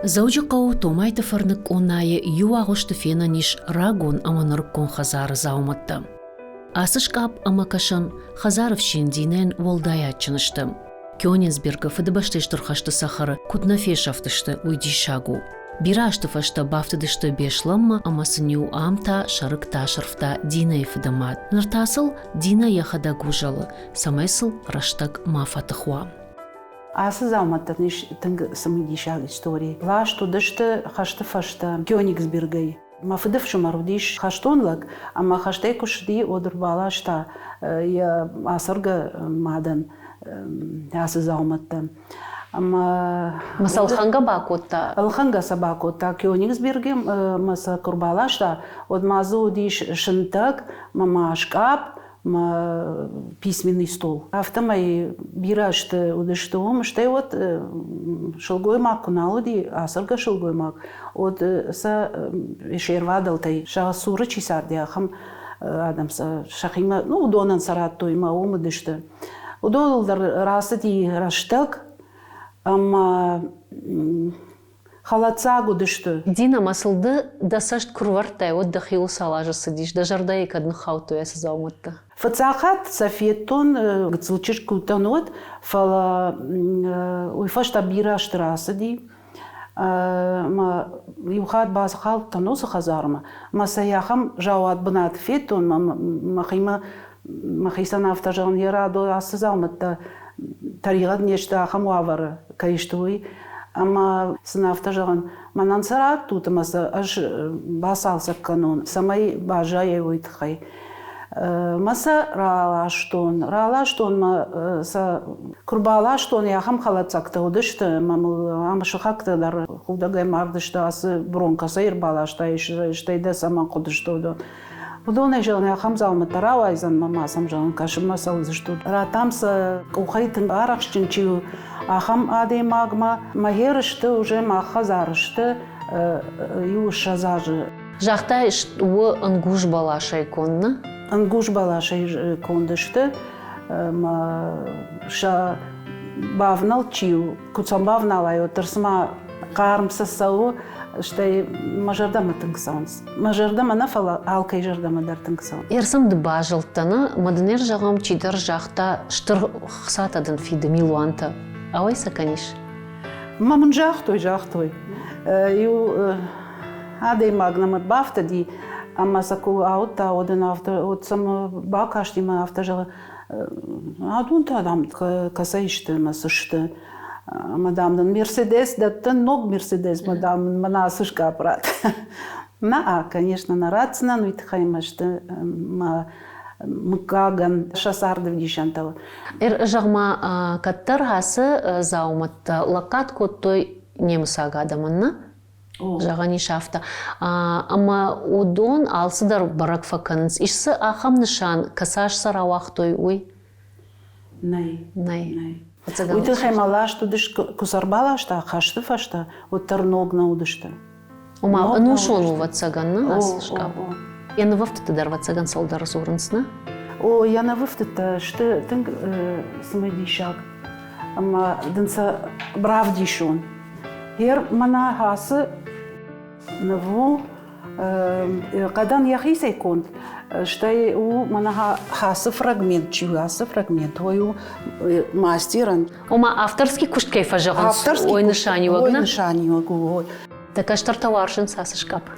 Дзӕуджыхъӕуы Томайты фӕрныг къонайы иу агъуысты фенӕн ис рагон ӕмӕ нырыккон хӕдзары дзаумӕттӕ. Ацы скъапп ӕмӕ кӕсӕн хӕдзары фсин Динӕйӕн уӕлдай адджын сты. Кёнигсбергы Фыдыбӕстӕйы Стыр хӕсты цӕхӕры куыд нӕ фесӕфтысты, уый диссаг у. Бирӕ азты фӕстӕ бафтыдысты Беслӕнмӕ ӕмӕ сын-иу ам та сӕ рыгтӕ асӕрфта Динӕйы фыды мад. Ныр та сыл Динӕ йӕхӕдӕг узӕлы, цӕмӕй сыл рӕстӕг ма фӕтых уа. Ацы дзаумӕттӕн ис тынг цымыдисаг истори. Ласт уыдысты хӕсты фӕстӕ Кёнигсбергӕй. Мӕ фыдыфсымӕр уыдис хӕстон лӕг, ӕмӕ хӕстӕй куы ссыди, уӕд ӕрбаласта йӕ ацӕргӕ мадӕн ацы дзаумӕттӕ. Ӕмӕ Мӕ сӕ ӕлхӕнгӕ бакодта? Ӕлхӕнгӕ сӕ бакодта. Кёнигсберги мӕ сӕ куы рбаласта, уӕд ма дзы уыдис сынтӕг, мӕ ма скъапп, мӕ письменный стол. Афтӕмӕй бирӕ сты уыдысты уым. Стӕй уӕд сылгоймаг куы нал уыди, ацӕргӕ сылгоймаг, уӕд сӕ се рвадӕлтӕй сӕ цуры чи царди, ахӕм адӕм сӕ сӕхимӕ, ну, уыдонӕн сӕ радтой мӕ уым уыдысты. Уыдоныл дӕр рацыди рӕстӕг ӕмӕ хӕлӕццаг уыдысты. Дина, ма сыл ды дӕ цӕст куы рывӕрдтай, уӕд дӕхиуыл цал азы цыдис, дӕ зӕрдӕйы кӕд ныххаудтой ацы дзаумӕттӕ? Фыццаг хатт сӕ федтон, гыццыл чызг куы уыдтӕн, уӕд, фӕлӕ уый фӕстӕ бирӕ азты рацыди. Мӕ иу хатт бацыхаудтӕн уыцы хӕдзармӕ, мӕ сӕ ахӕм зауат бынат федтон, мӕ мӕхимӕ мӕхицӕн афтӕ зӕгъын, йӕ радо ацы дзаумӕттӕ тӕригъӕд не сты ахӕм уавӕры кӕй сты, уый. Ӕмӕ сын афтӕ зӕгъын, мӕнӕн сӕ раттут ӕмӕ сӕ ӕз бацалцӕг кӕнон, цӕмӕй баззайай, уый тыххӕй. Мӕ сӕ раластон, раластон мӕ сӕ куы рбаластон, ахӕм хӕлӕццӕгтӕ уыдысты, ӕмӕ мыл ам сыхӕгтӕ дӕр худӕгӕй мардысты, ацы брон кӕцӕй ӕрбаластай, стӕй дӕ цӕмӕн хъуыдысты уыдон. Уыдонӕй, зӕгъын, ахӕм дзаумӕттӕ рауайдзӕн, мӕ ма сӕм, зӕгъын, кӕсынмӕ цӕудзыстут. Радтам сӕ къухӕй тынг арӕхстджын чи у, ахӕм адӕймагмӕ. Мӕ сты уже мах хӕдзары сты иу 20 азы. Загътай, у ӕнгуз бӕласӕй конд, нӕ? Ӕнгуз бӕласӕй конд сты. Мӕ сӕ бавнӕлд чи у, куы сӕм бавналай, уӕддӕр цыма хъарм сӕ цӕуы, стӕй мӕ зӕрдӕмӕ тынг цӕуынц. Мӕ зӕрдӕмӕ нӕ, фӕлӕ алкӕй зӕрдӕмӕ дӕр тынг цӕуы. Ӕрсӕм ды базылдтӕ, нӕ? Мӕ дын зӕгъӕм, чидӕр загъта, стыр хцатӕ дын фиды, милуантӕ. Ауӕй сӕ кӕнис? Мӕ мын загътой, загътой. Иу адӕймаг нӕм ӕрбафтыди, ӕмӕ сӕ куы ауыдта, уӕд ын афтӕ, уӕд сӕм бакасти ӕмӕ афтӕ зӕгъы, адон та, дам, кӕцӕй сты ӕмӕ цы сты? Ӕмӕ, дам, дын Мерседес дӕттын, ног Мерседес, мӕ, дам, мӕнӕ ацы скъапп ратт. Нӕ, конечно, нӕ ратдзынӕн, уый тыххӕй мӕ сты мӕ мыггагӕн сӕ царды ӕвдисӕнтӕ. Зӕгъ-ма, кӕддӕр ацы дзаумӕттӕ лӕггад кодтой немыцаг адӕмӕн, нӕ? Зӕгъӕн ис афтӕ. Ӕмӕ уыдон алцыдӕр бӕрӕг фӕкӕнынц. Ис дзы ахӕм нысан, кӕцы сӕ рауагътой, уый? Нӕй. Нӕй. Нӕй. Уый тыххӕй ма ласт уыдысты, куы сӕ ӕрбаласта хӕсты фӕстӕ, уӕддӕр ног нӕ уыдысты. Ома, ӕнусон у, ӕвӕццӕгӕн, нӕ ацы скъапп? Йӕ нывӕфтыдты дӕр, ӕвӕццӕгӕн, цӕуылдӕр дзурынц, нӕ? О, йӕ нывӕфтыдтӕ сты тынг цымыдисаг ӕмӕ дын сӕ равдисон. Гъер мӕнӕ ацы ныв у хъӕдӕн йӕхицӕй конд, стӕй у мӕнӕ ацы фрагмент, чи у ацы фрагмент, уый у мастерӕн. Ома авторский куыст кӕй фӕзӕгъынц, уый нысаниуӕг, нӕ? нысаниуӕг у, ой. Дӕ кӕстӕртӕ уарзынц ацы скъапп?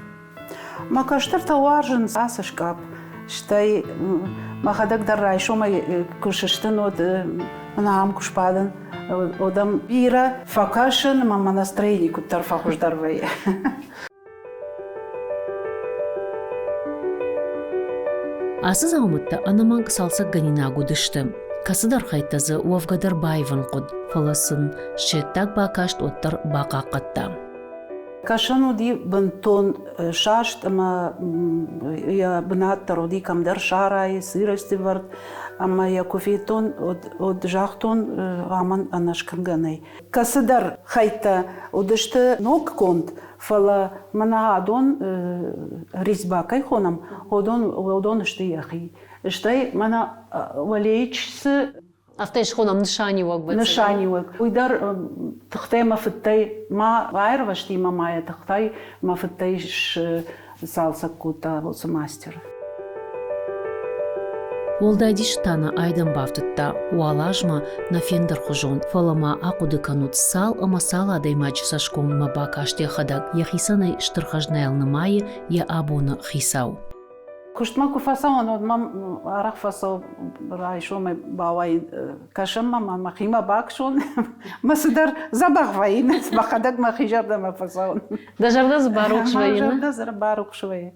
Мӕ кӕстӕртӕ уарзынц ацы скъапп. Стӕй мӕхӕдӕг дӕр райсомӕй куы сыстын, уӕд мӕнӕ ам куы сбадын, уӕд ӕм бирӕ фӕкӕсын ӕмӕ мӕ настроени куыддӕр фӕхуыздӕр вӕййы. Ацы дзаумӕттӕ ӕнӕмӕнг цалцӕггӕнинаг уыдысты. Кӕцыдӕр хӕйттӕ дзы уӕвгӕ дӕр баивын хъуыд, фӕлӕ сын се ддаг бакаст уӕддӕр бахъахъхъӕдта. Кӕсӕн уыди бынтон саст ӕмӕ йӕ бынат дӕр уыди кӕмдӕр сарайы, сырости вӕрд. Ӕмӕ йӕ куы федтон, уӕд загътон, амӕн ӕнӕскӕнгӕ нӕй. Кӕцыдӕр хӕйттӕ уыдысты ноггонд, фӕлӕ мӕнӕ адон резьба кӕй хонӕм, уыдон сты йӕхи. Стӕй мӕнӕ уӕлейы цы Афтӕ схонӕм нысаниуӕг. Нысаниуӕг. Уый дӕр тыхтӕй мӕ фыдтӕй ма аирвӕзти мӕ ма йӕ тыхтӕй мӕ фыдтӕй сцалцӕг кодта уыцы мастер. Уӕлдай дисы та нӕ айдӕн бафтыдта, уал азмӕ нӕ фендӕрхуызон, фӕлӕ ма ахъуыды кӕнут, цал ӕмӕ цал адӕймаджы цӕсгоммӕ бакаст йӕхӕдӕг, йӕхицӕн ӕй стыр хӕзнайыл нымайы йӕ абоны хицау. Куыстмӕ куы фӕцӕуон, уӕд мӕм арӕх фӕцӕуы райсомӕй бауайын кӕсынмӕ, мӕ мӕхимӕ бакӕсон, мӕ цыдӕр дзӕбӕх вӕййын, мӕхӕдӕг мӕхи зӕрдӕмӕ фӕцӕуын. Дӕ зӕрдӕ дзы барухс вӕййы? Мӕ зӕрдӕ дзы барухс вӕййы.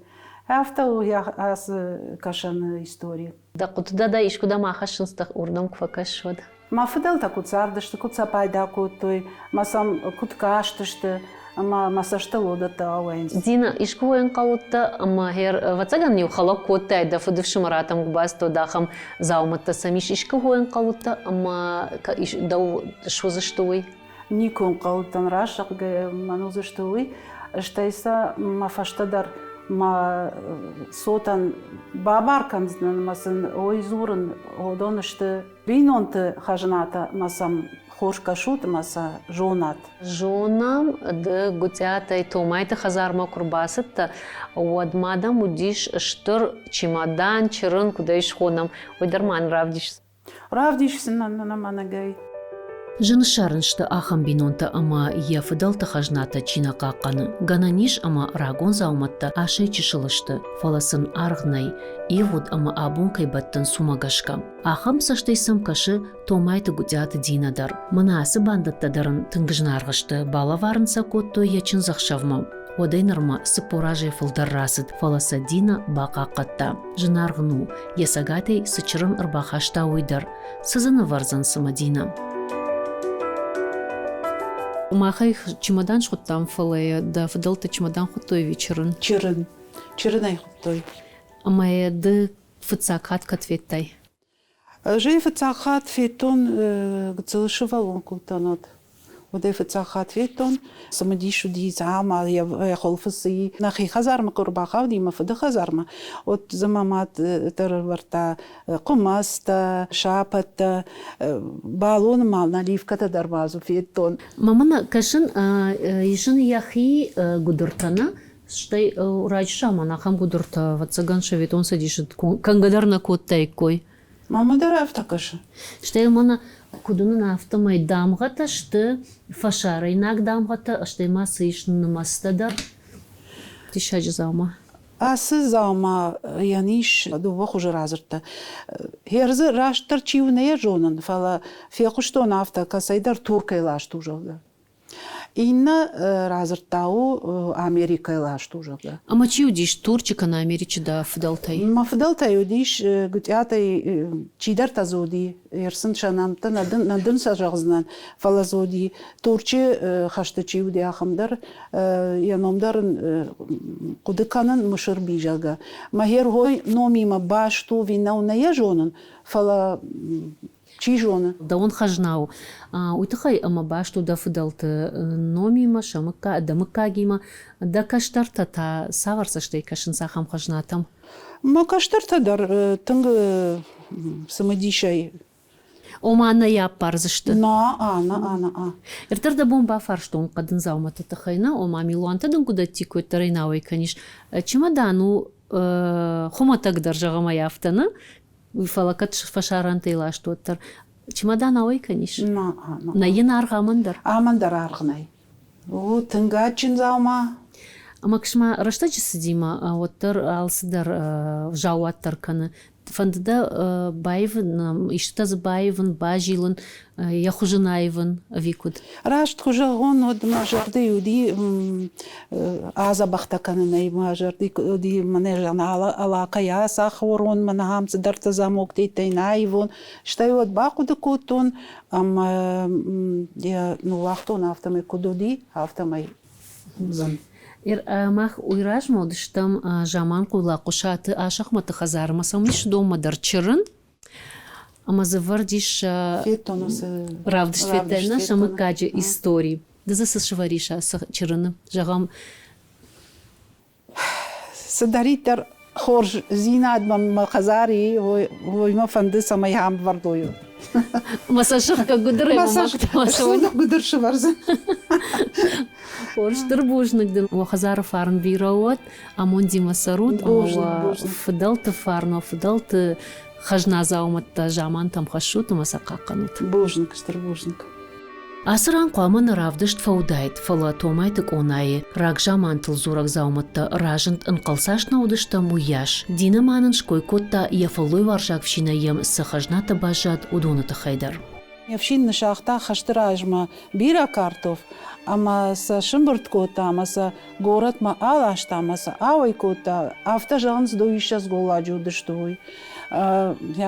Афтӕ у ацы кӕсӕны истори. Дӕ хъуыдытӕ дӕ искуыдӕм ахӕссынц, дӕ уырдӕм куы фӕкӕсыс, уӕд? Мӕ фыдӕлтӕ куыд цардысты, куыд сӕ пайда кодтой, мӕ сӕм куыд кастысты, ӕмӕ мӕ цӕстыл уыдӕттӕ ауайынц. Дина, искуы ӕнхъӕл уыдтӕ ӕмӕ хӕр, ӕвӕццӕгӕн-иу хӕлӕг кодтай, дӕ фыдыфсымӕратӕм куы бацыдтӕ, ахӕм дзаумӕттӕ сӕм ис. Искуы ӕнхъӕл уыдтӕ ӕмӕ дӕу суыдзысты уый? Никуы ӕнхъӕл уыдтӕн, раст зӕгъгӕ, мӕн уыдзысты уый. Стӕй сӕ мӕ фӕстӕдӕр мӕ цотӕн бабар кӕндзынӕн ӕмӕ сын ой дзурын, уыдон сты бинонты хӕзнатӕ ӕмӕ сӕм хорз кӕсут ӕмӕ сӕ зонат. Зонӕм, ды Гуытъиатӕй Томайты хӕдзармӕ куы рбацыдтӕ, уӕд ма дӕм уыдис стыр чемодан, чырын, куыд ӕй схонӕм, уый дӕр ма нын равдис. Равдисдзынӕн ӕнӕмӕнгӕй. Зын ссарын сты ахӕм бинонтӕ ӕмӕ йӕ фыдӕлты хӕзнатӕ чи нӕ хъахъхъӕны. Гӕнӕн ис ӕмӕ рагон дзаумӕттӕ асӕй чысыл сты, фӕлӕ сын аргъ нӕй, ивгъуыд ӕмӕ абон кӕй бӕттынц, уымӕ гӕсгӕ. Ахӕм цӕстӕй сӕм кӕсы Томайты-Гуытъиаты Динӕ дӕр. Мӕнӕ ацы бандӕттӕ дӕр ын тынг зынаргъ сты, балӕвар ын сӕ кодтой йӕ чындзӕхсӕвмӕ. Уӕдӕй нырмӕ 40 азӕй фылдӕр рацыд, фӕлӕ сӕ Динӕ бахъахъхъӕдта. Зынаргъ ын у, йӕ цӕгатӕй цы чырын ӕрбахаста, уый дӕр. Цы дзы нывӕрдзӕн цымӕ Динӕ? Махӕй чемодан схуыдтам, фӕлӕ дӕ фыдӕлтӕ чемодан хуыдтой ӕви чырын? Чырын. Чырынӕй хуыдтой. Ӕмӕ ды фыццаг хатт кӕд федтай? Ӕз ӕй фыццаг хатт федтон гыццыл сывӕллон куы уыдтӕн, уӕд. Уӕд ӕй фыццаг хатт федтон. Цымыдис уыди ӕмӕ йӕ хуылфы цы и. Нӕхи хӕдзармӕ куы ӕрбахауди, мӕ фыды хӕдзармӕ, уӕд дзы мӕ мад дӕр ӕрӕвӕрдта хъуымӕцтӕ, сапӕттӕ, балоны ма наливкӕтӕ дӕр ма дзы федтон. Мамӕ кӕсын, ис ын йӕхи гуыдыртӕ, нӕ? Стӕй раджы заман ахӕм гуыдыртӕ, ӕвӕццӕгӕн, Советон Цӕдисы кӕнгӕ дӕр нӕ кодтаиккой. Мамӕ дӕр афтӕ кӕсы. Стӕй мӕнӕ куыд уынын, афтӕмӕй дамгъӕтӕ сты фӕсарӕйнаг дамгъӕтӕ, стӕй ма цы ис нымӕцтӕ дӕр. Диссаджы дзаума. Ацы дзаумайӕн ис дыууӕ хуызы радзырдтӕ. Херзы растдӕр чи у, нӕ йӕ зонын, фӕлӕ фехъуыстон афтӕ, кӕцӕйдӕр Туркӕй ласт у, зӕгъгӕ. Иннӕ радзырдта у Америкӕйы ласт у, зӕгъгӕ. Ӕмӕ чи уыдис Турчы кӕнӕ Америчы дӕ фыдӕлтӕй? Мӕ фыдӕлтӕй уыдис Гуытъиатӕй чидӕртӕ дзы уыди, ӕрцын сӕ нӕмттӕ нӕ дын сӕ зӕгъдзынӕн, фӕлӕ дзы уыди Турчы хӕсты чи уыди, ахӕм дӕр, йӕ ном дӕр ын хъуыды кӕнын Мысырби, зӕгъгӕ. Мӕ херхой номимӕ баст у, ӕви нӕу, нӕ йӕ зонын, фӕлӕ чи зоны. Дӕуӕн хӕзна у. Уый тыххӕй ӕмӕ баст у дӕ фыдӕлты номимӕ, сӕ мыггаг, дӕ мыггагимӕ. Дӕ кӕстӕртӕ та цавӕр цӕстӕй кӕсынц ахӕм хӕзнатӕм? Мӕ кӕстӕртӕ дӕр тынг цымыдисӕй. Ома нӕ йӕ аппардзысты? На, на, на. Ӕрдӕр дӕ бон бафарстон хъӕдын дзаумӕтты тыххӕй, нӕ? Ома милуантӕ дын куы дӕттиккой, уӕддӕр ӕй науӕй кӕнис. Чемодан у хуымӕтӕгдӕр, зӕгъӕм ӕй афтӕ, нӕ? Фӕлӕ кӕд фӕсарӕнтӕй ласт, уӕддӕр чемодан ауӕй кӕнис? На, на. Нӕ йын аргъ амӕн дӕр? Амӕн дӕр аргъ нӕй. У тынг адджын дзаума. Ӕмӕ ксма рӕстӕджы цыдимӕ уӕддӕр алцыдӕр заууатдӕр кӕны. Фӕнды дӕ баивын, истытӕ дзы баивын, базилын, йӕ хуыз ын аивын ӕви куыд? Раст куы зӕгъон, уӕд мӕ зӕрдӕ уыди адзӕбӕхтӕ кӕнынӕй, мӕ зӕрдӕ уыди мӕнӕ алакӕй ацахорон, мӕнӕ ахӕм цыдӕртӕ замоктӕй нӕ аивон. Стӕй уӕд бахъуыды кодтон ӕмӕ йӕ ныууагътон афтӕмӕй, куыд уыди, афтӕмӕй уыдзӕн. Мах уый размӕ уыдыстӕм Заманхъулы Хъуысаты Асӕхмӕты хӕдзармӕ сӕм ис доммӕ дӕр чырын. Ӕмӕ дзы вӕрд ис равдыст федтай нӕ сӕ мыггаджы истори. Ды дзы цы сывӕрис ацы чырыны? Зӕгъӕм, Мӕ цӕссыгтӕ гуыдырӕй Мӕ гуыдыр сывӕрдзӕн. Хорз, стыр бузныг дын. Уӕ хӕдзары фарн бирӕ уӕд, амондимӕ цӕрут, ӕмӕ уӕ фыдӕлты фарн, уӕ фыдӕлты хӕзна дзаумӕттӕ замантӕм хӕссут ӕмӕ сӕ хъахъхъӕнут. Бузныг, стыр бузныг. Ацы ран хъуамӕ нӕ равдыст фӕуыдаид, фӕлӕ Томайты къонайы рагзамантыл дзурӕг дзаумӕттӕ разынд ӕнхъӕлцас нӕ уыдыстӕм, уыйас. Динӕ ма нын ской кодта, йӕ фӕллойуарзаг фсинӕй йӕм цы хӕзнатӕ баззад, уыдоны тыххӕй дӕр. Йе фсин ныссагъта хӕсты размӕ бирӕ картоф ӕмӕ сӕ сымбырд кодта ӕмӕ сӕ горӕтмӕ аласта ӕмӕ сӕ ауӕй кодта. Афтӕ зӕгъынц, дыууиссӕдз голладжы уыдысты, уый.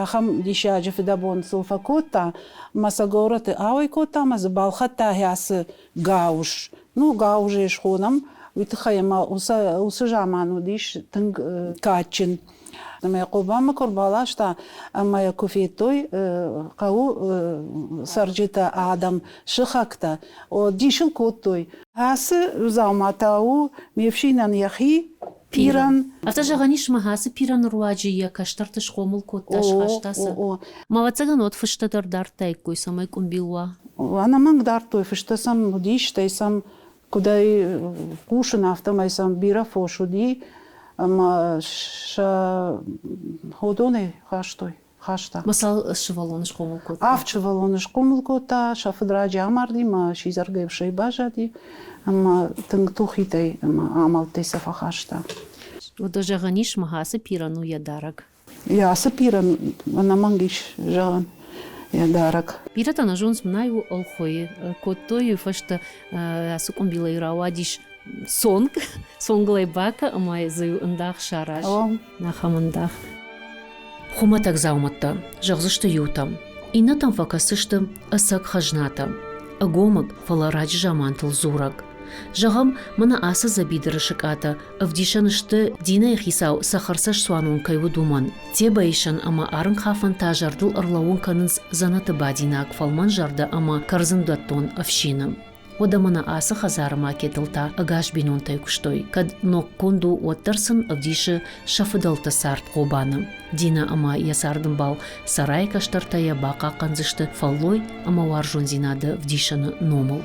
Ахӕм диссаджы фыдӕбон сыл фӕкодта ӕмӕ сӕ горӕты ауӕй кодта ӕмӕ дзы балхӕдта хӕцы гауыз. Ну, гауызӕй схонӕм, уый тыххӕй ӕмӕ уыцы заман уыдис тынг кадджын. Ӕмӕ йӕ Хъобанмӕ куы ӕрбаласта ӕмӕ йӕ куы федтой хъӕуы цӕрджытӕ, адӕм, сыхӕгтӕ, дис ыл кодтой. Ацы дзаума та у ме фсинӕн йӕхи пирӕн. Афтӕ зӕгъӕн ис, мӕ ацы пирӕны руаджы йӕ кӕстӕрты схъомыл кодта, схаста сӕ. Мӕ ӕвӕццӕгӕн, уӕд фыстӕ дӕр дардтаиккой, цӕмӕй къуымбил уа. Ӕнӕмӕнг дардтой, фыстӕ сӕм уыди, стӕй сӕм куыдӕй хъусын, афтӕмӕй сӕм бирӕ фос уыди ӕмӕ сӕ уыдонӕй хастой. Хаста. Цал сывӕллоны схъомыл кодта? Авд сывӕллоны схъомыл кодта, сӕ фыд раджы амарди ӕмӕ сидзӕргӕй усӕй баззади ӕмӕ тынг тухитӕй ӕмӕ амӕлттӕй сӕ фӕхаста. Уӕдӕ зӕгъӕн ис, мӕ ацы пирӕн у йӕ дарӕг. Йӕ ацы пирӕн ӕнӕмӕнг ис зӕгъӕн йӕ дарӕг. Бирӕтӕ нӕ зонынц, мӕнӕй у ӕлхойы. Кодтой уый фӕстӕ ацы къуымбилӕй рауадис цонг, цонгыл ӕй бакӕ ӕмӕ дзы ӕндах сараз. Ахӕм ӕндах. Хуымӕтӕг дзаумӕттӕ, зӕгъдзысты иутӕ. Иннӕтӕм фӕкӕсдзысты ӕцӕг хӕзнатӕ. Ӕгомыг, фӕлӕ раджы замантыл дзурӕг. Зӕгъӕм, мӕнӕ ацы дзӕбидыры сыкъатӕ ӕвдисӕн сты, Динӕйы хицау цӕхӕрцӕст цуанон кӕй уыд, уымӕн. Тебӕисӕн ӕмӕ арынгхафӕн та зӕрдыл ӕрлӕууын кӕнынц дзӕнӕты бадинаг фӕлмӕнзӕрдӕ ӕмӕ кӕрдзындӕттон ӕфсины. Уӕдӕ мӕнӕ ацы хӕдзары макетыл та ӕгас бинонтӕй куыстой. Кӕд ноггонд у, уӕддӕр сын ӕвдисы сӕ фыдӕлты цард Хъобаны. Динӕ ӕмӕ йӕ цардӕмбал Цӕрайы кӕстӕртӕ йӕ бахъахъхъӕндзысты фӕллой ӕмӕ уарзондзинады ӕвдисӕны номыл.